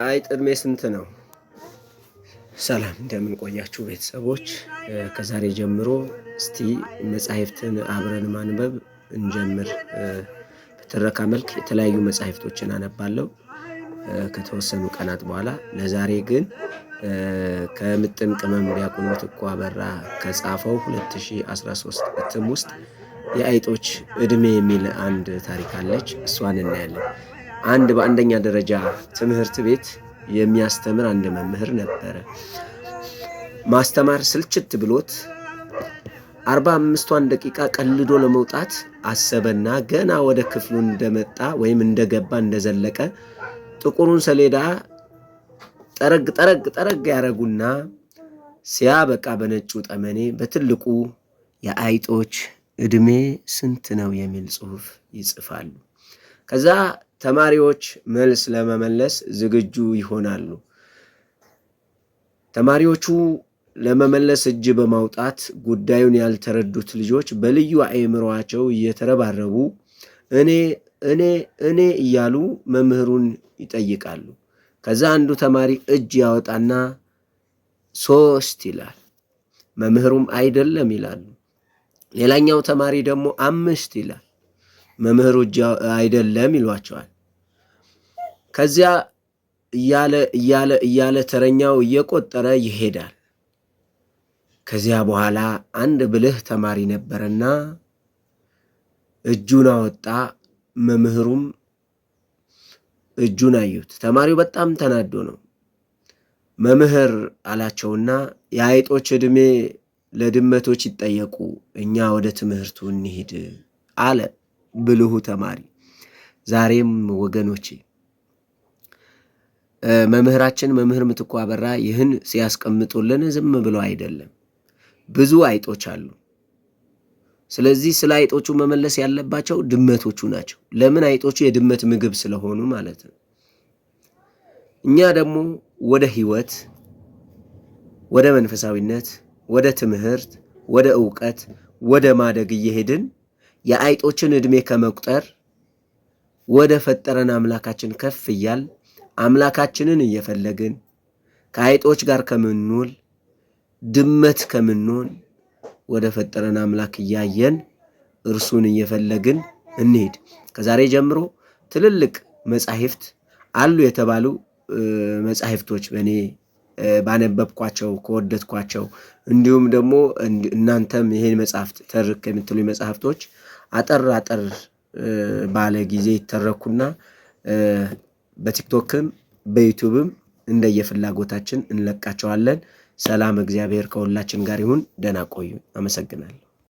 አይጥ እድሜ ስንት ነው? ሰላም እንደምን ቆያችሁ ቤተሰቦች። ከዛሬ ጀምሮ እስቲ መጻሕፍትን አብረን ማንበብ እንጀምር። በትረካ መልክ የተለያዩ መጻሕፍቶችን አነባለሁ ከተወሰኑ ቀናት በኋላ። ለዛሬ ግን ከምጥን ቅመም ዲያቆን ምትኩ አበራ ከጻፈው 2013 እትም ውስጥ የአይጦች እድሜ የሚል አንድ ታሪክ አለች። እሷን እናያለን። አንድ በአንደኛ ደረጃ ትምህርት ቤት የሚያስተምር አንድ መምህር ነበረ። ማስተማር ስልችት ብሎት 45ቷን ደቂቃ ቀልዶ ለመውጣት አሰበና ገና ወደ ክፍሉ እንደመጣ ወይም እንደገባ እንደዘለቀ ጥቁሩን ሰሌዳ ጠረግ ጠረግ ጠረግ ያረጉና ሲያበቃ በነጩ ጠመኔ በትልቁ የአይጦች እድሜ ስንት ነው የሚል ጽሑፍ ይጽፋሉ። ከዛ ተማሪዎች መልስ ለመመለስ ዝግጁ ይሆናሉ። ተማሪዎቹ ለመመለስ እጅ በማውጣት ጉዳዩን ያልተረዱት ልጆች በልዩ አእምሯቸው እየተረባረቡ እኔ እኔ እኔ እያሉ መምህሩን ይጠይቃሉ። ከዛ አንዱ ተማሪ እጅ ያወጣና 3 ይላል። መምህሩም አይደለም ይላሉ። ሌላኛው ተማሪ ደግሞ 5 ይላል። መምህሩ እጅ አይደለም ይሏቸዋል። ከዚያ እያለ እያለ እያለ ተረኛው እየቆጠረ ይሄዳል። ከዚያ በኋላ አንድ ብልህ ተማሪ ነበረና እጁን አወጣ። መምህሩም እጁን አዩት። ተማሪው በጣም ተናዶ ነው። መምህር አላቸውና የአይጦች ዕድሜ ለድመቶች ይጠየቁ፣ እኛ ወደ ትምህርቱ እንሂድ አለ ብልሁ ተማሪ። ዛሬም ወገኖቼ መምህራችን መምህር ምትኩ አበራ ይህን ሲያስቀምጡልን ዝም ብሎ አይደለም። ብዙ አይጦች አሉ። ስለዚህ ስለ አይጦቹ መመለስ ያለባቸው ድመቶቹ ናቸው። ለምን? አይጦቹ የድመት ምግብ ስለሆኑ ማለት ነው። እኛ ደግሞ ወደ ሕይወት፣ ወደ መንፈሳዊነት፣ ወደ ትምህርት፣ ወደ እውቀት፣ ወደ ማደግ እየሄድን የአይጦችን ዕድሜ ከመቁጠር ወደ ፈጠረን አምላካችን ከፍ እያል አምላካችንን እየፈለግን ከአይጦች ጋር ከምንውል ድመት ከምንሆን ወደ ፈጠረን አምላክ እያየን እርሱን እየፈለግን እንሂድ። ከዛሬ ጀምሮ ትልልቅ መጻሕፍት አሉ የተባሉ መጻሕፍቶች በእኔ ባነበብኳቸው ከወደድኳቸው፣ እንዲሁም ደግሞ እናንተም ይሄን መጽሐፍት ተርክ የምትሉ መጽሐፍቶች አጠር አጠር ባለ ጊዜ ይተረኩና በቲክቶክም በዩቲዩብም እንደየፍላጎታችን እንለቃቸዋለን። ሰላም፣ እግዚአብሔር ከሁላችን ጋር ይሁን። ደህና ቆዩ። አመሰግናለሁ።